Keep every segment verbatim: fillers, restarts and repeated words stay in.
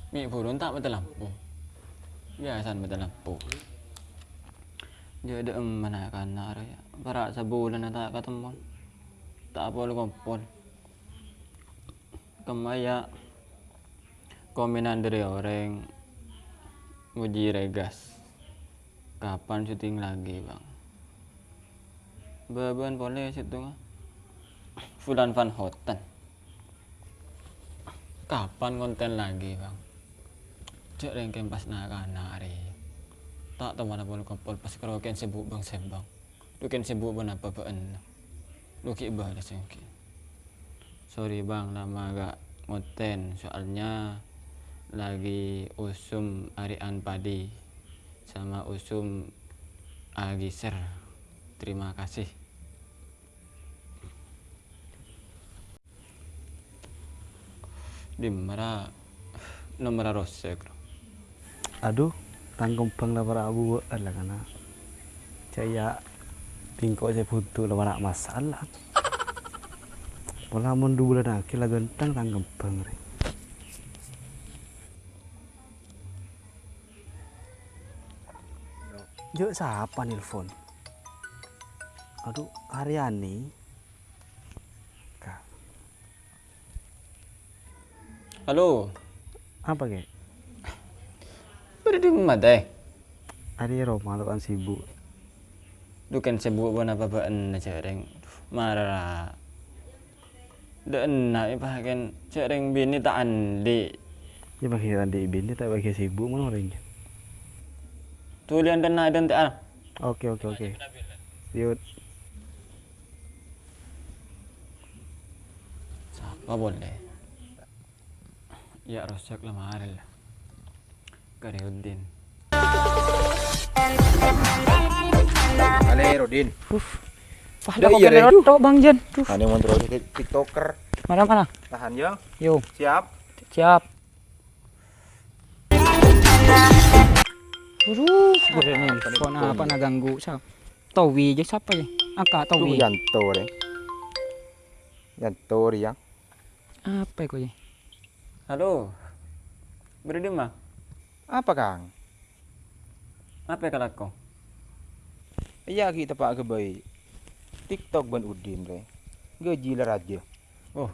Mè' buru ta' matè lampu. Biyasana matè lampu. Jhâ' dâ'emma na'-kana' rèya. Para' sabulân ta' katemmo. Ta' pol-kompol. Kemma ya, komenan dâri orèng Muji Regas. Kapan syuting lagi, Bang? Bâbâ'ân polè sèttonga. Fulan Van Houten. Kapan konten lagi, Bang? Jhâ' rèng kempas na'-kana' arè. Ta' toman pol-kompol pas karo kèng sibuk, Bang, sèbâng. Lu kèng sibuk bân apa bâ'na? Lu ghi' bâlâs ènggi. Sorry, Bang, lama gak ngonten, soalnya lagi usum ari'an padi sama usum agiser. Terima kasih. Dimma ra nomorra Rosek? Adhu, tang kembhâng la para' abuwâ'ân la kana'. Ca'ya bingko' sè buntu la para' masalah. Pola mon dhu bulân aghi la ghântheng tang kembhâng rè. Jhâ' sapa nelpon? Adhu, Aryani. Ka. Halo. Apa, Kè? Bâdâ dimma, Tè? Arè roma, tokan sibuk. Dhu kèng sibuk bân apa bâ'na, jhâ' rèng. Mara. Dâ' enna' è pakèn, jhâ' rèng binè ta' andi'. Iyâ, pakèn ta' andi' binè, ta' pakèn sibuk mon orèng. Tuliyân dâ' enna' è dântè'an. Oke, oke, oke. Yut. Sapa polè? Yâ, Rosek la marè la. Karè Udin. Ale, Rodin. Uf. Wah, Dah, la kok iya, kena Leh. Rotok, Bang Jan. Duh. Ane montor tik-, TikToker. Mana, mana? Tahan, ya. Yo. Siap. Siap. Waduh, udah nih, phone apa na ganggu? Sa-, Towi aja siapa ya? Angka Tuh, Towi. Yanto, re. Yanto, re, ya. Apa ya, kok, ya? Halo. Beri Dima. Apa, Kang? Apa ya, kalako? Iya, agi tepa' ghâbây. TikTok bân Udin, re. Gaji la raja. Oh,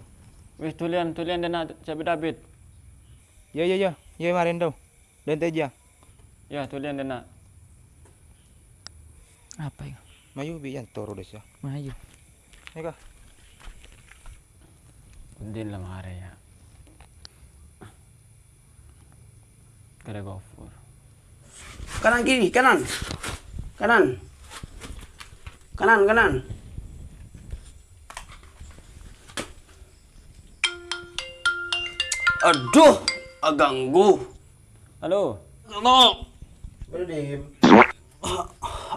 wis, dulian, dulian, dana, cabit-abit. Ya, ya, ya. Ya, maren, to. Dente aja. Ya, dulian, dana. Apa ya? Mayu, bi' yan toro, des, ya. Mayu. Ya, kah? Udin la marè, ya. Kare Gofur. Kanan, kiri, kanan. Kanan. Kanan, kanan. Aduh, aganggu. Halo. Halo. Beri Dim.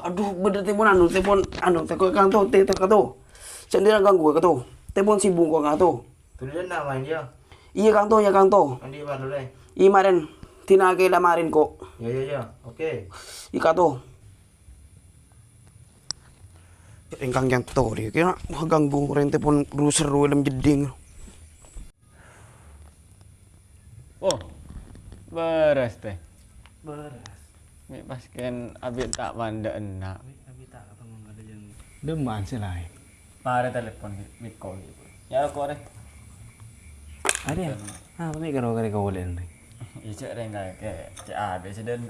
Aduh, bâdâ telepon anu, telepon anu, telepon Kang To, te-, te-, Kang To. Sendiri ganggu, Kang To. Telepon sibuk kok, Kang To. Tulisan nama ini ya? Iya, Kang To, ya, Kang To. Andi baru deh. Iya, maren. Tina ke la maren kok. Ya, ya, ya. Oke. Iya, Kang To. Engkang Yanto, dia kira, wah, ganggu, rente pon ru-, seru lem jeding. Oh, bârâs, Tè. Bârâs. Mè' pas kèng abit ta' mandâ' enna'. Mè' abit ta' ketemu nggak ada yang. Deman sih lain. Marè telepon, Miko, gitu. Ya, roko, rè. Ada ya? Ah, apa mè' karo kare kaulèn, rè? Ijek, rè, nggak kayak, kayak abit sih, dan.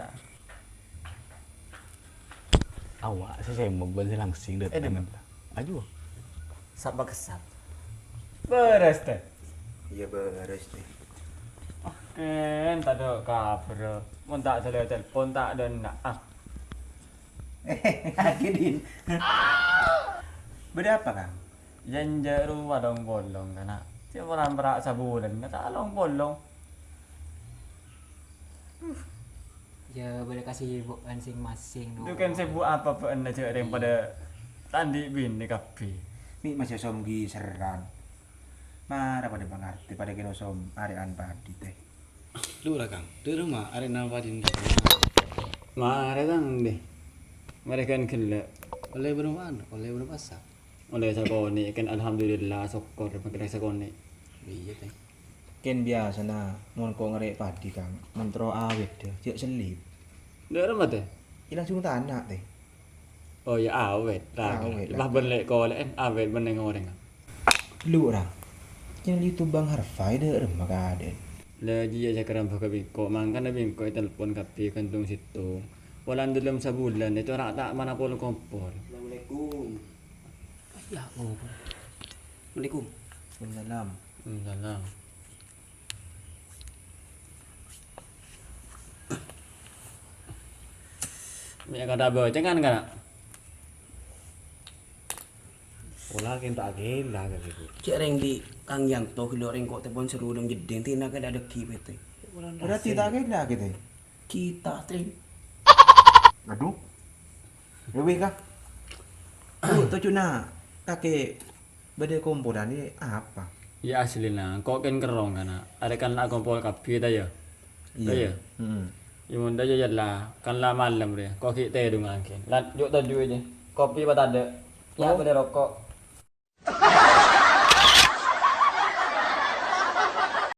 Awak sih saya mau buat sih langsing Eh, datang. Dim. Aduh. Sapa kesap? Bârâs, Tè. Iya, bârâs, Tè. Ah, kèng, ta' ada kabar. Mon ta' ada telepon, ta' ada enna'. Ah. Lagi, Din. Bâdâ apa, Kang? Jânjâ rowa long-polong, kana'. Cè' orang perak sabulân, ta' long-polong. Ya, bâdâ kasibukan sing-masing, no. Itu kan sibuk apa, bâ'na jhâ' rèng padâ ta' andi' binè kabbhi. Mè' masih osom giseran. Mara padâ pangartè, padâ kèng osom arè'an padi, Tè. Lu, Rakang, dâ' roma arè'an padi. Marè, Tang, deh. Marè kan ghellâ'. Ollè bârâmpan? Ollè bârâmpa sak? Ollè sakonè', kan alhamdulillah, sokkor, makkè sakonè'. Iya, Tè. Kèng biyasana mon ko' ngarè' padi, Kang, mon terro awèt, jhâ' sellèp. Dâ'remma, Tè? Iyâ, langsung tana', Tè. Oh, iyâ, awèt, ra. Awèt, pas la. Bân lè' kolè'en, awèt bân neng orèng. Lu, ra. Nyèlè tobâng harfa, dâ'remma kadhâ'ân. La, jiyâ sakarambhâ ka bengko', mangkana bengko' ètelpon kabbhi ghântung sèttong. Polana dâlem sabulân, ètoro' ta' mara pol kompor. Assalamualaikum. Ya, oh. Assalamualaikum. Waalaikumsalam. Waalaikumsalam. Mè' kata bâcèngan, kana'? Pola kèng ta' ghellâ' ka ghuru. Cè' rèng di' Kang Yanto ghellâ' rèng ko' tèpon seru dâ' jeddhing, tina ka dâ' dâggi' pètè. Berarti ta' ghellâ' kita. Kita, Tè. Aduh. Ewe ka. Bu, tojjhuna kakè bâdâ kompolan, iyâ apa? Iyâ, aslina, ko' kèng kerrong, kana'. Arè kan la akompol kabbhi, ta, yâ? Iyâ. Ta, yâ? Mm-mm. Iyâ, mon ta, yâ, yâ, la. Kan la malem, rè. Ko' ghi' tèdungan, kèng. Lan, jhâ' tojjhu, jâ. Kopi apa tadâ'? Iyâ, oh, bâdâ roko'.